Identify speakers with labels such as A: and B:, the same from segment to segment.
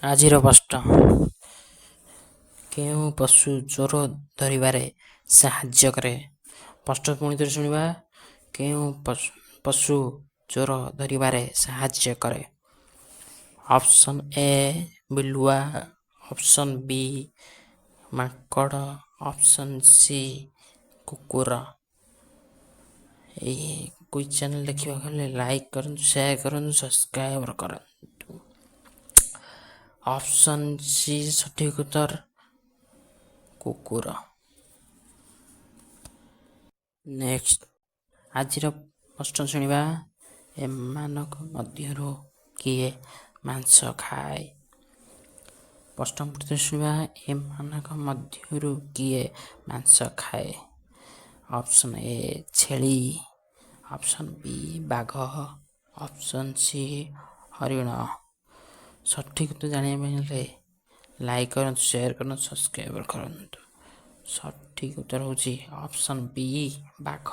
A: ଆଜିର ପ୍ରଶ୍ନ, କେଉଁ ପଶୁ ଚୋର ଧରିବାରେ ସାହାଯ୍ୟ କରେ? ପ୍ରଶ୍ନ ପୁଣି ଥରେ ଶୁଣିବା। କେଉଁ ପଶୁ ଚୋର ଧରିବାରେ ସାହାଯ୍ୟ କରେ? ଅପସନ୍ ଏ ବିଲୁଆ, ଅପସନ୍ ବି ମାଙ୍କଡ଼, ଅପସନ୍ ସି କୁକୁର। ଏଇ କୁଇଜ୍ ଚ୍ୟାନେଲ୍ ଦେଖିବାକୁ ହେଲେ ଲାଇକ୍ କରନ୍ତୁ, ସେୟାର କରନ୍ତୁ, ସବସ୍କ୍ରାଇବ୍ କରନ୍ତୁ। ଅପସନ୍ ସି ସଠିକ୍ ଉତ୍ତର, କୁକୁର। ନେକ୍ସଟ, ଆଜିର ପ୍ରଶ୍ନ ଶୁଣିବା। ଏମାନଙ୍କ ମଧ୍ୟରୁ କିଏ ମାଂସ ଖାଏ? ପ୍ରଶ୍ନ ପ୍ରଥମେ ଶୁଣିବା। ଏମାନଙ୍କ ମଧ୍ୟରୁ କିଏ ମାଂସ ଖାଏ? ଅପସନ୍ ଏ ଛେଳି, ଅପସନ୍ ବି ବାଘ, ଅପସନ୍ ସି ହରିଣ। ସଠିକ୍ ଉତ୍ତର ଜାଣିବା ପାଇଁ ହେଲେ ଲାଇକ୍ କରନ୍ତୁ, ସେୟାର କରନ୍ତୁ, ସବସ୍କ୍ରାଇବ୍ କରନ୍ତୁ। ସଠିକ୍ ଉତ୍ତର ହେଉଛି ଅପସନ୍ ବି ବାଘ।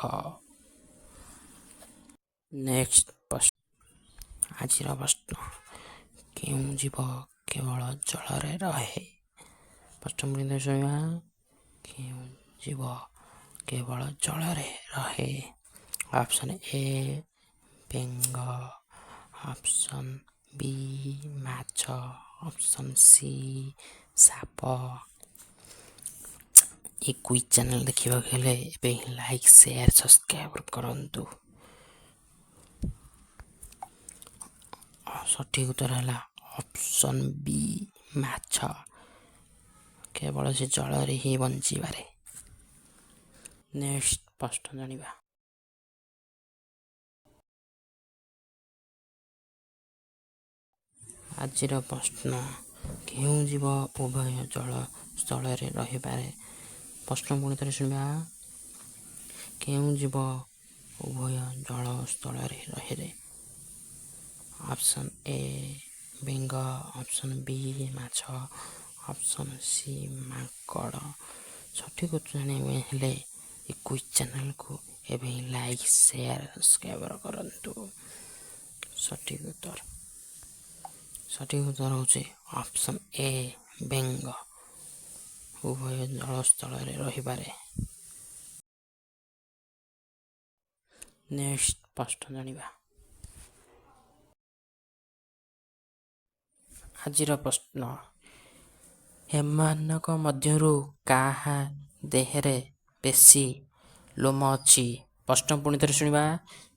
A: ନେକ୍ସଟ ପ୍ରଶ୍ନ, ଆଜିର ପ୍ରଶ୍ନ, କେଉଁ ଜୀବ କେବଳ ଜଳରେ ରହେ? ପ୍ରଶ୍ନ ପୁଣି ଥରେ ଶୁଣିବା। କେଉଁ ଜୀବ କେବଳ ଜଳରେ ରହେ? ଅପସନ୍ ଏ ବେଙ୍ଗ, ଅପସନ୍ ବି ମାଛ, ଅପସନ୍ ସି ସାପ। ଏ କୁଇଜ୍ ଚ୍ୟାନେଲ୍ ଦେଖିବାକୁ ହେଲେ ଏବେ ଲାଇକ୍, ସେୟାର, ସବସ୍କ୍ରାଇବ୍ କରନ୍ତୁ। ସଠିକ୍ ଉତ୍ତର ହେଲା ଅପସନ୍ ବି ମାଛ। କେବଳ ସେ ଜଳରେ ହିଁ ବଞ୍ଚିପାରେ। ନେକ୍ସଟ ପ୍ରଶ୍ନ ଜାଣିବା। ଆଜିର ପ୍ରଶ୍ନ, କେଉଁ ଜୀବ ଉଭୟ ଜଳ ସ୍ଥଳରେ ରହିପାରେ? ପ୍ରଶ୍ନ ପୁଣି ଥରେ ଶୁଣିବା। କେଉଁ ଜୀବ ଉଭୟ ଜଳ ସ୍ଥଳରେ ରହେ? ଅପସନ୍ ଏ ବେଙ୍ଗ, ଅପସନ୍ ବି ମାଛ, ଅପସନ୍ ସି ମାଙ୍କଡ଼। ସଠିକ୍ ଉତ୍ତର ଜାଣିବା ପାଇଁ ହେଲେ ଏ କୁଇଜ୍ ଚ୍ୟାନେଲ୍କୁ ଏବେ ଲାଇକ୍, ସେୟାର, ସବସ୍କ୍ରାଇବ୍ କରନ୍ତୁ। ସଠିକ୍ ଉତ୍ତର ହେଉଛି ଅପସନ୍ ଏ ବେଙ୍ଗ, ଉଭୟ ଜଳସ୍ଥଳରେ ରହିପାରେ। ନେକ୍ସଟ ପ୍ରଶ୍ନ ଜାଣିବା। ଆଜିର ପ୍ରଶ୍ନ, ଏମାନଙ୍କ ମଧ୍ୟରୁ କାହା ଦେହରେ ବେଶୀ ଲୋମ ଅଛି? ପ୍ରଶ୍ନ ପୁଣି ଥରେ ଶୁଣିବା।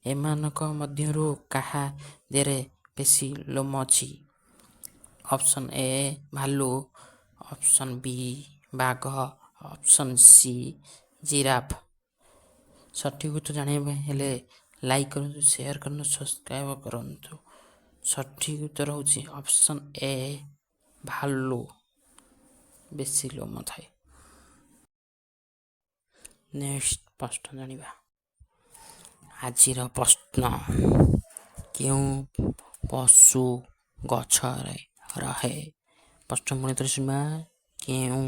A: ଏମାନଙ୍କ ମଧ୍ୟରୁ କାହା ଦେହରେ ବେଶୀ ଲୋମ ଅଛି? ଅପସନ୍ ଏ ଭାଲୁ, ଅପସନ୍ ବି ବାଘ, ଅପସନ୍ ସି ଜିରାଫ। ସଠିକ୍ ଉତ୍ତର ଜାଣିବା ପାଇଁ ହେଲେ ଲାଇକ୍ କରନ୍ତୁ, ସେୟାର କରନ୍ତୁ, ସବସ୍କ୍ରାଇବ୍ କରନ୍ତୁ। ସଠିକ୍ ଉତ୍ତର ହେଉଛି ଅପସନ୍ ଏ ଭାଲୁ, ବେଶୀ ଲୋମ ଥାଏ। ନେକ୍ସଟ ପ୍ରଶ୍ନ ଜାଣିବା। ଆଜିର ପ୍ରଶ୍ନ, କେଉଁ ପଶୁ ଗଛରେ ରହେ? ପ୍ରଶ୍ନ ପୁଣି ଥରେ ଶୁଣିବା। କେଉଁ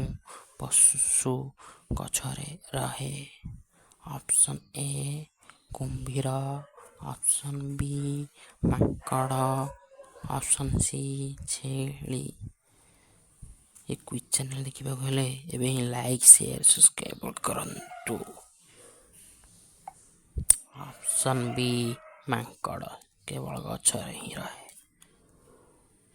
A: ପଶୁ ଗଛରେ ରହେ? ଅପସନ୍ ଏ କୁମ୍ଭୀର, ଅପସନ୍ ବି ମାଙ୍କଡ଼, ଅପସନ୍ ସି ଛେଳି। ଏ କୁଇଜ୍ ଚ୍ୟାନେଲ୍ ଦେଖିବାକୁ ହେଲେ ଏବେ ହିଁ ଲାଇକ୍, ସେୟାର, ସବସ୍କ୍ରାଇବ୍ କରନ୍ତୁ। ଅପସନ୍ ବି ମାଙ୍କଡ଼, କେବଳ ଗଛରେ ହିଁ ରହେ।